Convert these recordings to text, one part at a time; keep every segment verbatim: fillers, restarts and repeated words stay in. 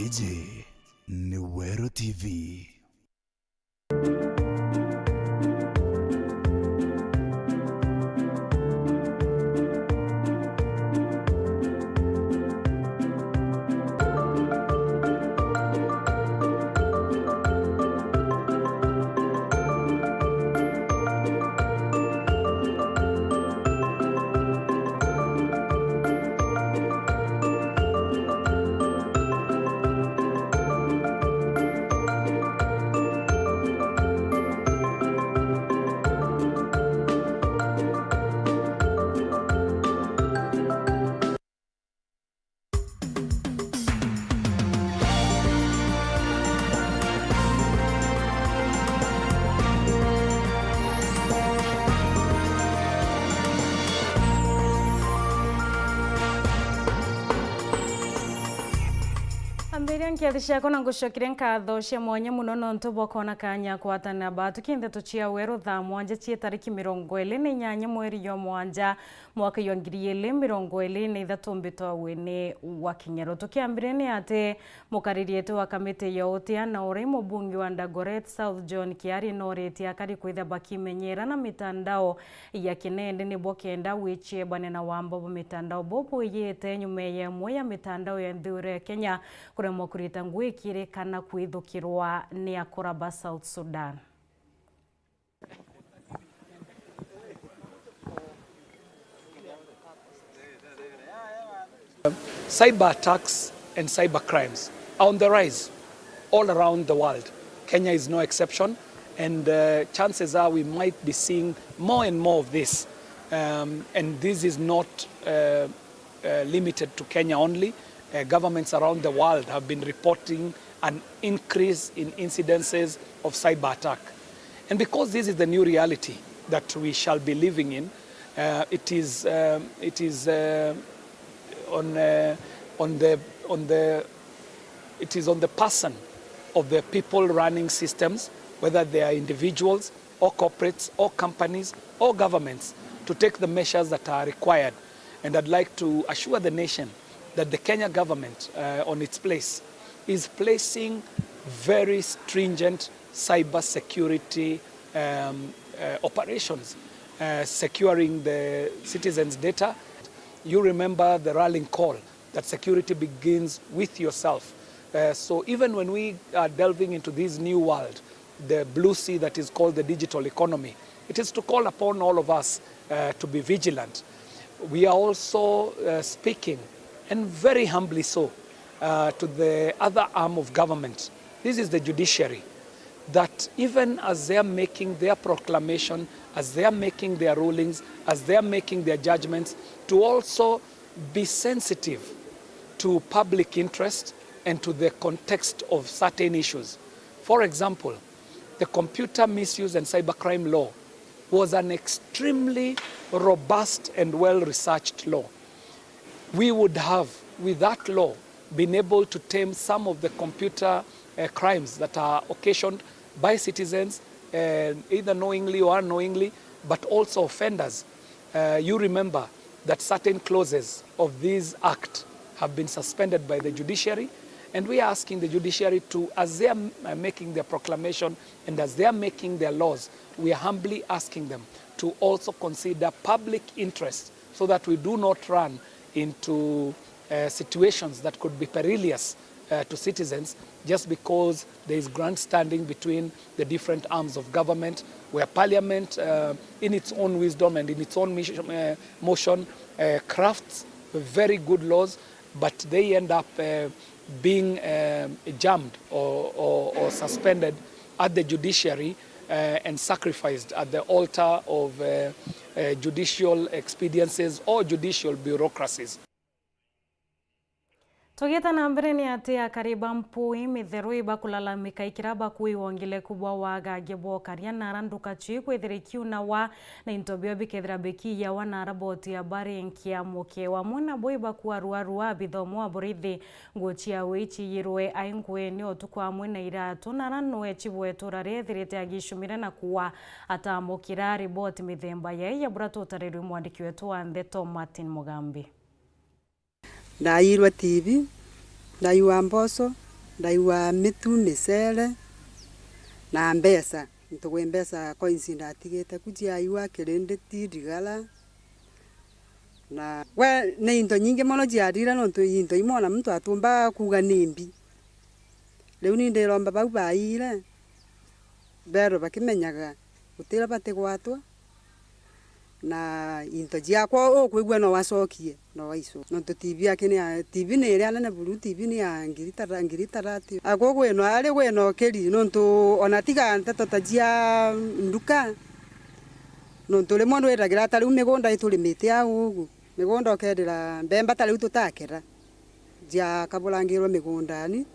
Iji ni Weru T V. Ambiria nkiathi ciakwa na ngucokeria nkatho cia mwanya mono nontu bwa kwona kanya kwatanira batuki ndeto cia Weru thaa mwanja cia tariki mirongo iri na inyanya mweri jwa mwanja mwaka jwa ngiri iri mirongo iri na ithatu mbitwa wini wa Kinyero. Tukiambiria ni ati mukaririete wa kamiti ya utia na urai mubunge wa Dagoretti South John Kiari noritie akari kwithia bakimenyera na mitandao ya kinende nibo kenda wichebane na wamba bwa mitandao bubwiyite nyuma ya imwe ya mitandao ya nthiguru ya Kenya kuremwa kurita ngugi ikiri kana kwithukirwa ni akura ba South Sudan. Cyber attacks and cyber crimes are on the rise all around the world. Kenya is no exception, and uh, chances are we might be seeing more and more of this. Um, and this is not uh, uh, limited to Kenya only. Uh, governments around the world have been reporting an increase in incidences of cyber attack. And because this is the new reality that we shall be living in, uh, it is, um, it is uh, on, uh, on the, on the, it is on the person of the people running systems, whether they are individuals or corporates or companies or governments, to take the measures that are required. And I'd like to assure the nation that the Kenya government, uh, on its place, is placing very stringent cyber security, um, uh, operations, uh, securing the citizens' data. You remember the rallying call that security begins with yourself. Uh, so even when we are delving into this new world, the blue sea that is called the digital economy, it is to call upon all of us uh, to be vigilant. We are also uh, speaking, and very humbly so, uh, to the other arm of government. This is the judiciary, that even as they are making their proclamation, as they are making their rulings, as they are making their judgments, to also be sensitive to public interest and to the context of certain issues. For example, the Computer Misuse and Cybercrime Law was an extremely robust and well-researched law. We would have, with that law, been able to tame some of the computer uh, crimes that are occasioned by citizens, uh, either knowingly or unknowingly, but also offenders. Uh, you remember that certain clauses of this act have been suspended by the judiciary, and we are asking the judiciary to, as they are uh, making their proclamation and as they are making their laws, we are humbly asking them to also consider public interest so that we do not run into uh, situations that could be perilous uh, to citizens just because there is grandstanding between the different arms of government, where parliament, uh, in its own wisdom and in its own mission, uh, motion, uh, crafts very good laws, but they end up uh, being uh, jammed or, or, or suspended at the judiciary uh, and sacrificed at the altar of uh, uh, judicial expediences or judicial bureaucracies. Tugiita na mbere, ni ati akari ba mpui mitheru ibakulalamika ikira bakuiwa ungileku bwa wagangia bwa ukaria nara nduka cui kwithira ikiunawa na into bio bikethira bikiiyawa nara boti ya barinki ya mukewa. Amwe nabo ibakua ruarua, abitha umwe wa borithi nguo ciawe iciiyirwe ai nguene utuku amwe na iratu, nara nwe cibwe itura riethirite agicumire na kuwa atamukira riboti mithemba yai ya bura tutarirwe mwandiki wetu wa ndeto Martin Mugambi. Naiyirwe T V, naiwa mboco, Ndaigua mitu, micere na mbeca. Nontu gwi mbeca coins ndatigite ku ciaiwa, kirinditi, ndigara. Na gwe ni into nyingi mono ciathire, nontu into imwe ona muntu atumba kuuga ni mbi. Riu ni ndiromba bau baiire, beerwe bakimenyaga gutira batigwatwa, na into ciakwa ukwigua no wacokie, no waicu. Nontu T V aki ni ya, T V ni iria nene buru, T V ni ya ngiri tara-, ngiri tarati. Aku gwino ari gwino ukiri, nontu ona tiga nteto ta cia nduka, nontu rimwe nwiragira ta riu migunda iturimite au ugu, migunda ukeethira mbemba ta riu tutakera. Ciakaburangirwe migundani,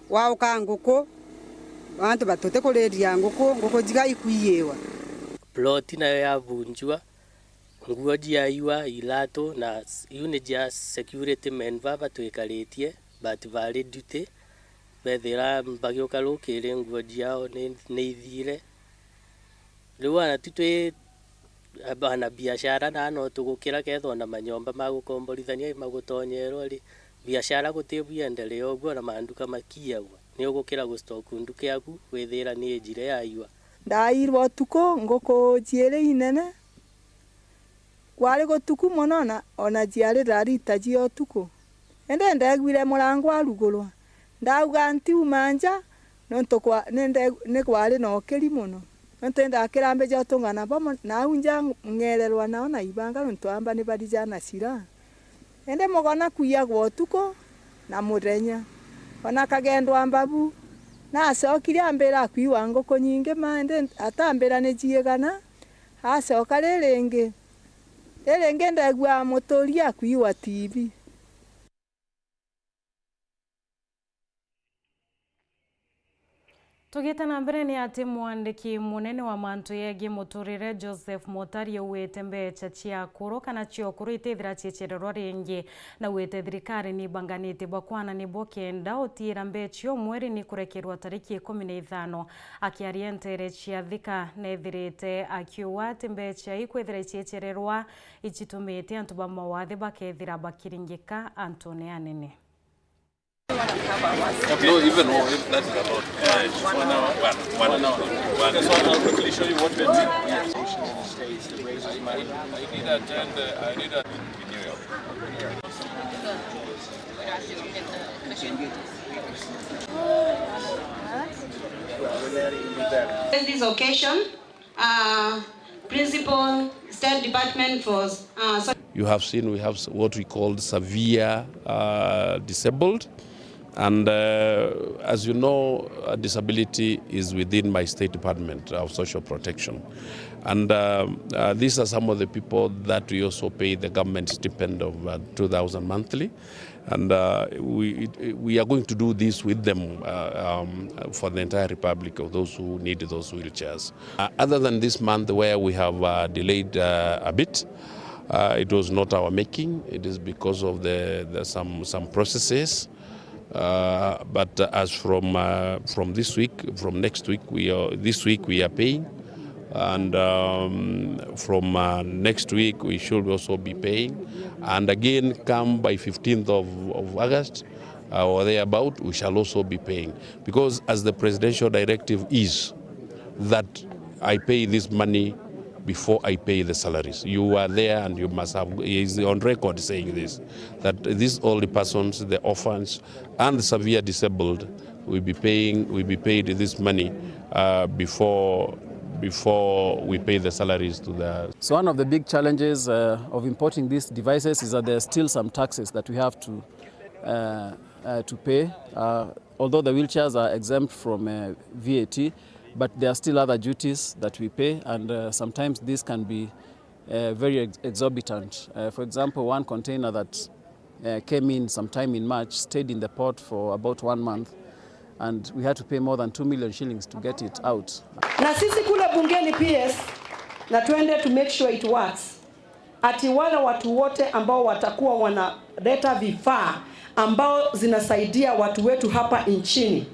wauka nguku, antu ba-, tutikuriria nguku, nguku jiga ikwiiwa. Plot nayo yabunjwa, nguo ciaiwa, iratu, na s-, iu ni cia security men baba twikaritie, but bari duty, bethira bagiuka rukiri nguo ciao ni, ni ithire. Riu ana tu twi Bana biashara na no tugukira kethwa na manyomba ma gukomborithania i magutonyerwa ri, biashara guti bwiendelee uguo na manduka makiagwa, ni ugukira gustock nduka yaku withira ni ijire yaiwa. Ndairwe utuku nguku ciiri inene, kwari gutuku mono na ona ciari thaa thita cia utuku. Indi ndeeguire murango warugurwa. Ndauga, "Ntiuma nja, nontu kwa-, ni nde-, ni kwari na ukiri mono." Nontu indakira mbeca utungana bamwe, na au nja ng'ererwa nao na ibanga, nontu amba ni barija na cira. Indi mugona kwiyagwa utuku na muthenya. Ona akagendwa mbabu, nacokire ambira akwiwa nguku nyingi ma, indi atambira ni ciigana. Acoka riringi, riringi ndeegua muturia akwiwa T V. Tugite na mbere, ni ati mwandiki munene wa mantu yegie muturire Joseph Mutari auite mbecha cia akuru kana cia ukuru itithira ciechererwa ringi, na auite thirikari ni ibanganite bwa kwana nibo kenda utiira mbecha io mweri ni kurekerwa tariki ikumi na ithano. Akiaria nteere cia Thika, neethirite akiuga ati mbecha ikwithira iciechererwa icitumite antu ba mawathe bakethira bakiringika antune anene. No, even more, if that is a lot. One hour. One, one hour. One. So I'll quickly show you what we are doing. I, I, I did attend, uh, I did a, in New York. This occasion, uh, Principal, State Department for, uh, so- You have seen we have s-, what we call severe, uh, disabled. And, uh, as you know, uh, disability is within my State Department of Social Protection. And, um, uh, these are some of the people that we also pay the government stipend of, uh, two thousand monthly. And, uh, we, it, we are going to do this with them, uh, um, for the entire republic of those who need those wheelchairs. Uh, other than this month where we have, uh, delayed, uh, a bit, uh, it was not our making. It is because of the, the some, some processes. Uh, but, uh, as from, uh, from this week, from next week, we are, this week we are paying. And, um, from, uh, next week, we should also be paying. And again, come by fifteenth of, of August, uh, or thereabout, we shall also be paying. Because as the presidential directive is, that I pay this money before I pay the salaries. You are there and you must have, is on record saying this, that these old persons, the orphans, and the severe disabled, will be paying, will be paid this money, uh, before, before we pay the salaries to the. So one of the big challenges, uh, of importing these devices is that there are still some taxes that we have to, uh, uh, to pay. Uh, although the wheelchairs are exempt from, uh, V A T, but there are still other duties that we pay, and, uh, sometimes this can be, uh, very ex-, exorbitant. Uh, for example, one container that, uh, came in sometime in March stayed in the port for about one month, and we had to pay more than two million shillings to get it out. Na sisi kule bungeni P S, na twende to make sure it works. Ati wale watu wote ambao watakuwa wanaleta vifaa ambao zinasaidia watu wetu hapa nchini,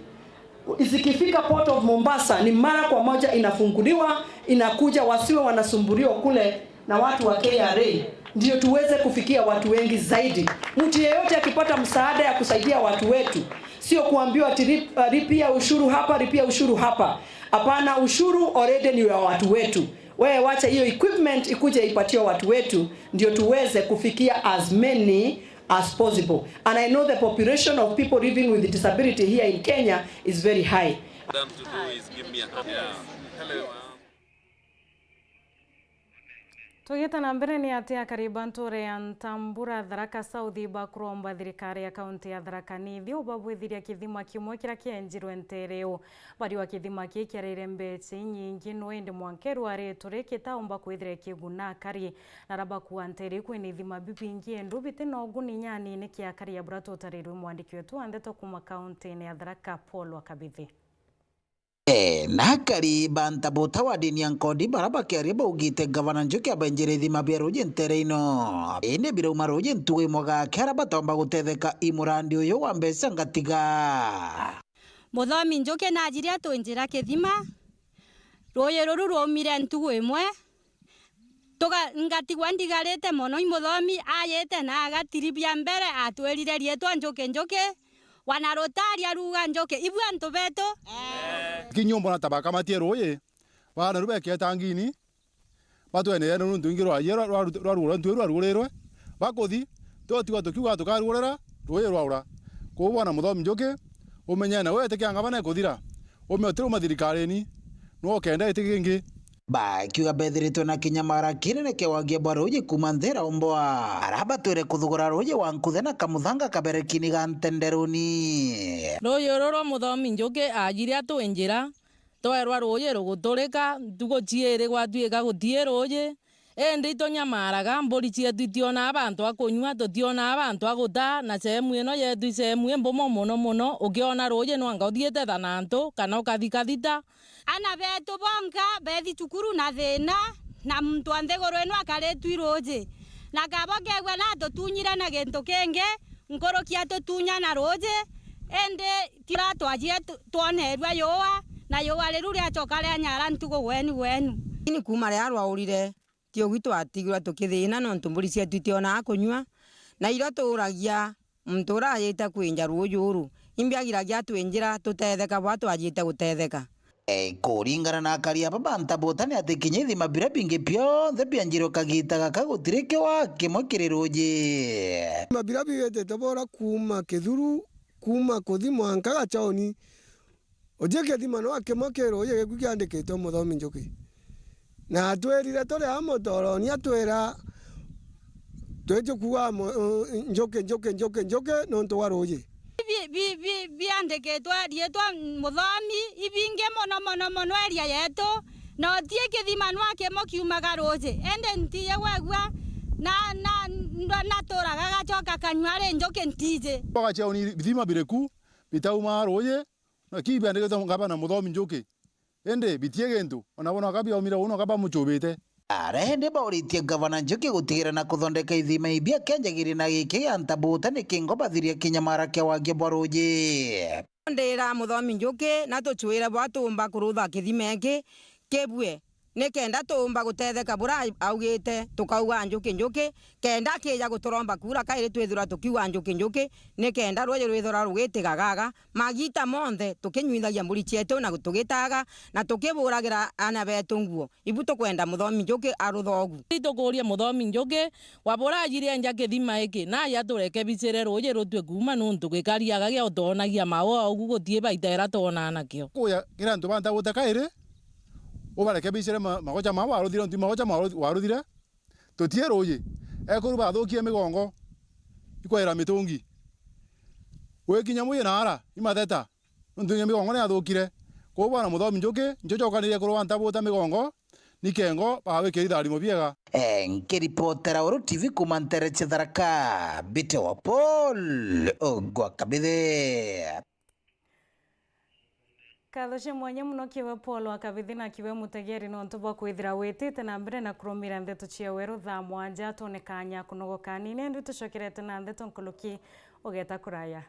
zikifika Port of Mombasa ni mara kwa moja inafunguliwa, inakuja, wasiwe wanasumbuliwa kule na watu wa K R A. Ndio tuweze kufikia watu wengi zaidi. Mtu yeyote akipata msaada ya kusaidia watu wetu, sio kuambiwa ati lip-, uh, lipia ushuru hapa, lipia ushuru hapa. Hapana, ushuru already ni wa watu wetu. Wewe wacha hiyo equipment ikuje ipatie watu wetu, ndio tuweze kufikia as many as possible. And I know the population of people living with disability here in Kenya is very high. Them to do is give me a hand. Yeah. Hello. Tugite na mbere, ni ati akari ba ntuura ya Ntambura, Tharaka South, bakuromba thirikari ya kaunti ya Tharaka Nithi ubabwithiria kithima kimwe kiria kienjirwe nteere iu. Bariuga kithima kii kiaraire mbeca inyingi, no indi mwanka iru ari turi kitaumba kwithira ikiguna akari. Na aria bakua nteere iu kwina ithima bibingi, endu biti na uguni nyani ni kia akari, a bura tutarirwe mwandiki wetu wa ndeto kuuma kauntine ya Tharaka, Paul wa Kabithi. Eh, na akari ba Ntabuta wa ndini ya Nkodi bara bakiaria baugite Gavana Njuki abenjire ithima bia ruuji nteere ino. Indi birauma ruuji ntugu imwe gake aria bataumba gutetheka i murandi uyu wa mbeca ngatiga. Muthomi Njuki najiri atwinjira kithima. Ruuji ruru rwaumire ntugu imwe. Tuga-, ngatigwa ndigarite mono, i muthomi ayite na agatiri bia mbere, atwirire riitwa Njuki Njuki, wana rutari aruga Njuki, ibua antu betu. Kinya umbona ta bakamatie ruuji, baana ru beketa ngini, batwenere nuntu ingi rwaye rwa, rwa, rwarugurwa ntu iru rwarugurirwe, bakuthi, tutigwa tukiuga tukarugurira ruuji rwaura. Kwou bwana muthomi Njuki, umenye na wete kia ngavana ikuthira, ume utiruma thirikarini, nwe ukenda iti kingi. Bakiuga bethiritwe na kinyamara kinene kia wagia bwa ruuji kuuma nthira umbwa. Ara batwire kuthugura ruuji wa nkuthe na kamuthanga kaberekini ga ntenderuni. Ruuji uru rwa muthomi Njuki ajiri atwinjira, twerwa ruuji ruguturika, ntugu ciiri gwatuika gutii ruuji, indi itunyamaraga, mburi cietu itionaa bantu a kunyua, tutionaa bantu a gutaa, na cemu ino yetu i cemu imbumo mono mono, ukiona ruuji nwanga uthiite thanantu, kana ukathi kathita. Ana betu bonka bethi cukuru na thina, na muntu wa nthiguru ino akaritwi ruuji. Na kaba ukeegua na atutunyire na gintu kingi, nkuruki atutunya na ruuji, indi tira twajie tu-, twonerua yuua, na yuua riru riacoka rianyara ntugu gwenu gwenu. Lakini kuuma riria rwaurire, ti ugu twatigirwa tukithiina, nontu mburi cietu itionaa kunyua, na irio tuuragia, muntu uria ajite kwinja ruuji uru, imbi agiragia atwinjira tutetheka bwa twajite gutetheka. E, kuringana na akari aba ba Ntabuta ni ati kinya ithima biria bingi bionthe bianjirwe kagita gaka gutiri kiwa kimwe kiri ruuji. Ithima biria biitite bora kuuma Kithuru, kuuma kuthi mwanka Gachaoni, uji kithima no kimwe ki ruuji giku kiandikitwe muthomi Njuki. Na atwirire turi a mutoroni, atwira twiji kuuga mu-, u-, Njuki, Njuki, Njuki, Njuki nontu bwa ruuji. Bi-, bi-, bi-, biandikitwe riitwa muthomi, ibingi mono, mono, mono area yetu, na utii kithima nwa kimwe kiumaga ruuji. Indi ntiji gwegua, na, na, na, naturaga gacoka kanyua ri Njuki ntiji. Bagachauni bithima biriku bitaumaa ruuji, na ki biandikitwe ngavana muthomi Njuki. Indi bitie gintu, ona bo naka biaumire uu, naka bamuchubite. Ara indi bauritie Gavana Njuki gutigira na kuthondeka ithima ibi akenjagiria na giki gia Ntabuta ni kingo bathiria kinyamara kia wagia bwa ruuji. Ndira muthomi Njuki, na tuchwire bwa tuumba kurutha kithima iki kibue, nikenda tuumba gutetheka bura augite, tukauga Njuki Njuki, kenda akija guturomba kuura kairi twithirwa tukiuga Njuki Njuki, nikenda ruuji rwithirwa rugitiga gaga, magiita monthe tukinyuithagia mburi cietu na tugitaga, na tukiburagira aana betu nguo. Ibu tukwenda muthomi Njuki aruthogu. Itukuria muthomi Njuki, wabura ajiri enja kithima iki, naja turekebicire ruuji rutue kuuma, nuntu gikariaga gia utwonagia maua ugu gutii baita iria twonaa nakio. Kuya kiri antu ba Ntabuta kairi, ubarekebicire ma-, magocha mao waruthire, ntu magocha mao waruthire, tutie ruuji. Ekuru bathukie migongo, ikwaira mitungi. Gwikinya muyi naara, imatheta. Nontu inya migongo ni yathukire. Kwou bwana muthomi Njuki, njo chokanirie kuru wa Ntabuta migongo, ni kengo bawikiri itharimo biega. Eh, nkiripotera Uru T V kuuma ntere cia Tharaka, Mbite wa Paul Ogwa Kabithi. Nkatho cia mwanya mono kiwe Paul wa Kabithi na kiwe mutegeri nontu bwa kwithira witite na mbere na kurumira ndeto cia weru thaa mwanja, twone kanya kunogoka anini, indi tucokerete na ndeto nkuruki ugeta kuraya.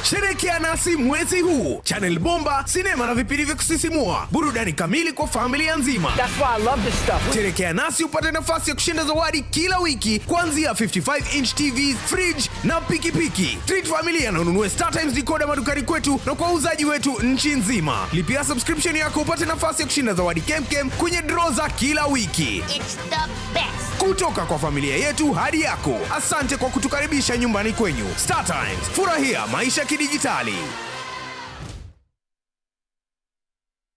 Sherekea nasi mwezi huu. Channel bomba, sinema na vipindi vya kusisimua, burudani kamili kwa familia nzima. That's why I love this stuff. Sherekea nasi upate nafasi ya kushinda zawadi kila wiki, kuanzia fifty-five inch T Vs, fridge na pikipiki. Treat familia na ununue StarTimes decoder madukani kwetu na kwa wauzaji wetu nchi nzima. Lipia subscription yako upate nafasi ya kushinda zawadi kemkem kwenye draw za kila wiki. It's the best. Kutoka kwa familia yetu hadi yako, asante kwa kutukaribisha nyumbani kwenyu. StarTimes, furahia maisha kidijitali.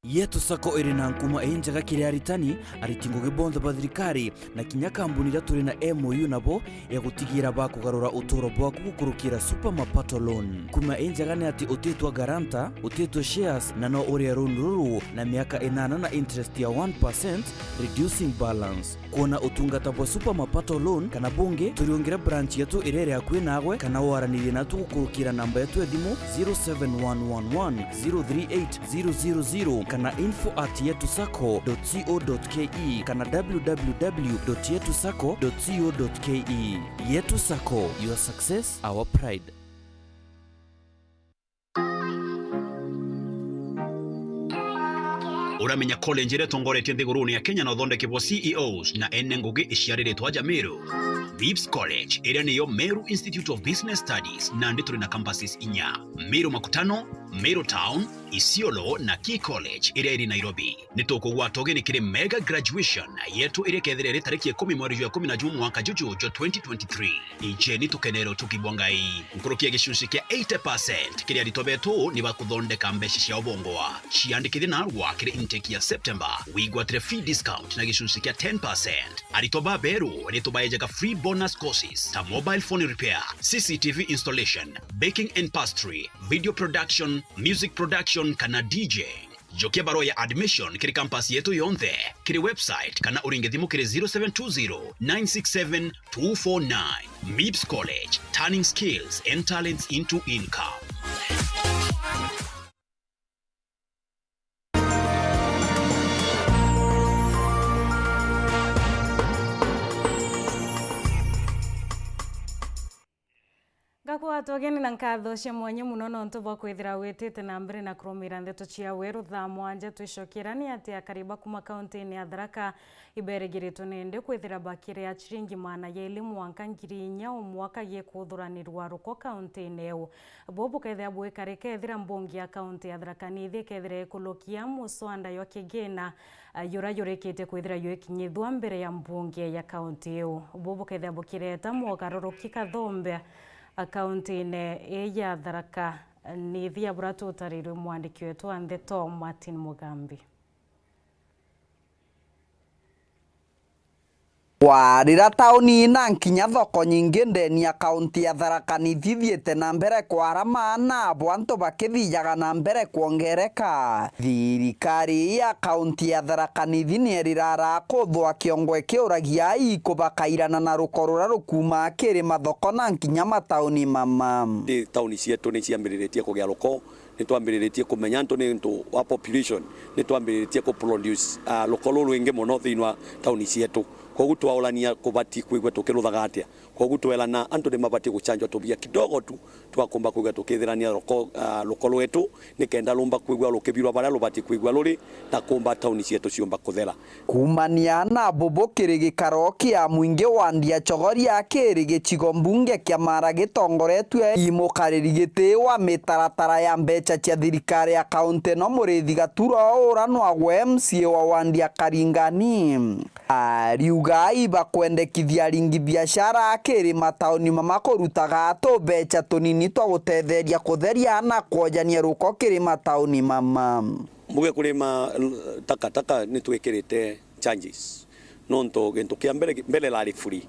Yetu Sacco iri na nkuma injega kiri aritani, ariti ngugi bonthe ba thirikari, na kinya kambuni iria turi na M O U nabo ya gutigira bakugarura uturo bwaku gukurukira Super Mapato Loan. Nkuma injega ni ati utitwa guarantor, utitwa shares, na no urie loan ruru na miaka inana na interest ya one percent, reducing balance. Kwona utungata bwa Super Mapato Loan kana bungi, turiungire branch yetu iria iri akui naagwe, kana waranirie natu gukurukira namba yetu ya thimu zero seven one one one zero three eight zero zero zero kana info at yetu sacco dot co dot ke kana w w w dot yetu sacco dot co dot ke. Yetu Sacco, your success, our pride. Uramenya college iria itongoretie nthigurune ya Kenya na uthondeki bwa C E Os na ene ngugi iciariritwe aja Meru? Vips College, iria niyo Meru Institute of Business Studies, nandi turi na campuses inya: Meru Makutano, Meru Town, Isiolo na Key College iria iri Nairobi. Ni tukugwata ugeni kiri mega graduation yetu iria ikethira iri tariki ikumi mweri jwa ikumi na jumwe mwaka juju jwa twenty twenty-three. Ijeni tukenere utugi bwa Ngai. Nkuruki ya gicunci kia eighty percent kiri aritwa betu ni bakuthondeka mbeca ciao bongwa. Ciandikithie narua kiri intake ya September, wigwatire fee discount na gicunci kia ten percent. Aritwa baberu ni tubaejaga free bonus courses ta mobile phone repair, C C T V installation, baking and pastry, video production, music production kana D J. Jokia barua ya admission kiri campus yetu yonthe, kiri website kana uringe thimu kiri zero seven two zero nine six seven two four nine. Mips College, turning skills and talents into income. Ngakwatwa ugeni na nkatho cia mwanya mono nontu bwa kwithira witite na mbere na kurumira ndeto cia weru thaa mwanja. Twicokera ni ati akari ba kuma kaunti-ini ya Tharaka iberegiritwe nende kwithira bakiria ciringi maana ya ili mwanka ngiri inya o mwaka gikuthuranirwa ruko kaunti-ini iu. Buu bukethira bwikari kethira mbunge ya kaunti ya Tharaka Nithi ikethira ikulukia muswanda jwa kigina, ah, jura jurikitie kwithira jwikinyithua mbere ya mbunge ya kaunti iu. Buu bukethira bukireta mogaruruki kathombe, ah, kaunti-ini ii ya Tharaka Nithi, bura tutarirwe mwandiki wetu wa ndeto Martin Mugambi. Kwarira tauni na nkinya thoko nyingi ndeni ya kaunti ya Tharaka Nithi ithiite na mbere kwarama, na abo antu bakithijaga na mbere kwongereka. Thirikari ya kaunti ya Tharaka Nithi ni eriraara kuthwa kiongo ikiuragia aiku bakairana na ruko ruria rukuumaa kiri mathoko na nkinya matauni mama. Ii tauni cietu ni ciambiriritie kugia ruko, ni twambiriritie kumenya antu ni untu wa population, ni twambiriritie ku produce, ah, ruko rurwingi mono thiini wa tauni cietu. Kwogu twaurania kubati kwigua tukiruthaga atia. Kwogu twerana antu ni mabati gucanjwa tubia kidogo tu twa kumba kwigua tukithirania ruko, ah, ruko rwetu, nikenda rumba kwigua rukibirwa baria rubati kwigua ruri na kumba tauni cietu ciumba kuthera. Kuumania na bubu kiri gikaro kia mwingi wa Ndia Chogoria kiri gicigo mbunge kia Mara gitongoretue i mukariri giti wa mitaratara ya mbeca cia thirikari ya kaunti no Muriithi Gaturo uria nwagwe M C A wa Wandia Karingani. Ariuga ibakwendekithia aringi biashara kiri matauni mama kurutaga tumbeca tunini twa gutetheria kutheria na kwonjania ruko kiri matauni mama. Mbuge kurima takataka ni twikirite charges. Nontu gintu kia mbere, mbere irari free.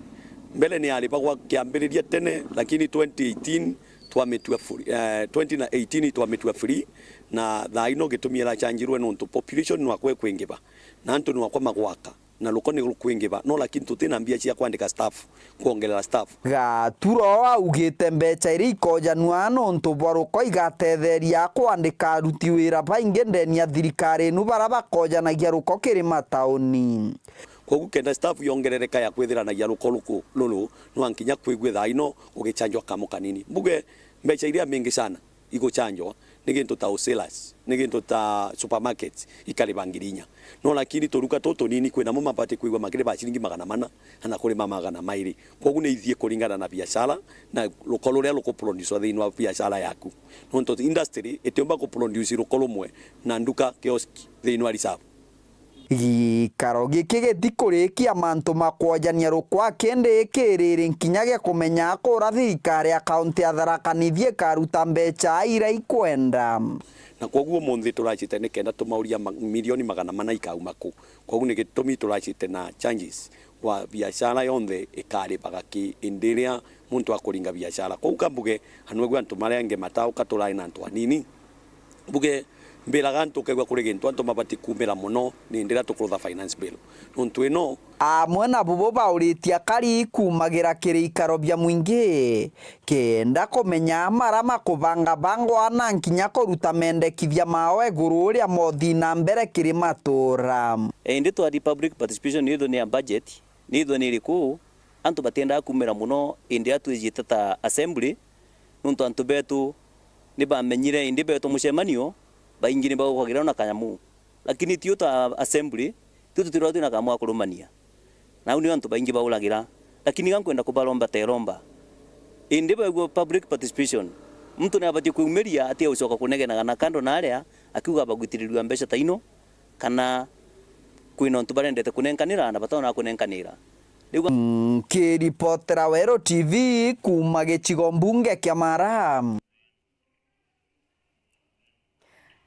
Mbere ni yaribagwa kiambiriria tene, lakini twenty eighteen twamitua free, eh, twenty na eighteen twamitua free, na thaa ino gitumi irachanjirwe nontu population nwakwa ikwingiba, na antu nwakwa magwaka, na ruko ni rukwingiba, no lakini tutina mbia cia kwandika staff. kwongerera staff. Gaturo augite mbeca iria ikojanua nontu bwa ruko igatetheria kwandika aruti wira baingi ndeni ya thirikari inu baria bakojanagia ruko kiri matauni. Kwogu kenda staff yongerereka ya kwithiranagia ruko ruku ruru, nwa nkinya kwigua thaa ino gugichanjwa kamo kanini. Mbuge mbeca iria mingi sana iguchanjwa ni gintu ta wholesalers, ni gintu ta supermarkets, ikariba ngiri inya. No lakini turuka tutu tunini, kwina mo mabati kwigua makiriba ciringi magana mana, kana kurima magana mairi. Koguo ni ithii kuringana na biashara na ruko ruria rukuproduce thiini wa biashara yaku. Nontu industry itiumba kuproduce ruko rumwe na nduka, kiosk, thiini wa reserve. Gikaro giki gitikurikia mantu ma kwojania rukwa, kindi kiri nkinya gia kumenya akura thirikari ya kaunti ya Tharaka Nithi ikaruta mbeca iria ikwenda. Na kwoguo umunthi turacite ni kenda tumauria ma-, milioni magana mana ikauma ku. Kwoguo ni gitumi turacite na changes wa biashara yonthe ikaribaga ki indi iria muntu akuringa biashara. Kwou ka mbuge, anwegu antu maria angi matauka turai na antu anini. Mbuge, mbiraga antu ukaigua kuri gintu antu mabati kumira muno ni indi iria tukurutha finance bill. Nontu ino. Amwe na bubo bauritie akari kumagira kiri ikaro bia mwingi, kenda kumenya mara makubangabangwa na nkinya kuruta mendekithia mao iguru uria mothi na mbere kiri matura. Indi twari public participation nithu ni ya budget, nithu ni iriku, antu batiendaga kumira muno indi iria twijite ta assembly, nontu antu betu ni bamenyire indi betwa mucemanio, baingi ni baukagira na kanyamu. Lakini tiu ta assembly, tiu tutirwa twina kamwa kurumania. Na au nio antu baingi bauragira. Lakini ga nkwenda kubaromba teromba. Indi baigua public participation, muntu ni abatie kuumiria atia gucoka kunegenaga na kando na aria, akiuga bagwitirirua mbeca ta ino, kana kwina untu barendete kunenkanira na batonaga kunenkanira. Riu ga- Nkiripotera Weru T V kuuma gicigo mbunge kia Mara.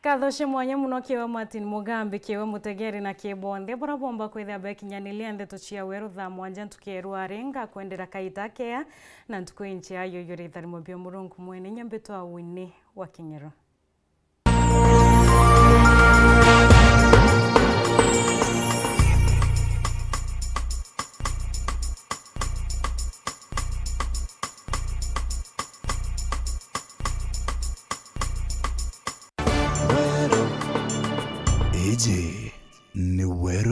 Nkatho cia mwanya muno kiewe Martin Mugambi, kiewe mutegeri na kie bonthe bura bomba kwithia bekinyaniria ndeto cia Weru thaa mwanja ntuku ya rwari. Ngakwendera kaita kea na ntuku injea yoyo ritharimo bia Murungu mwene inya mbitwa Winnie wa King'ero. Weru. Iji ni Weru.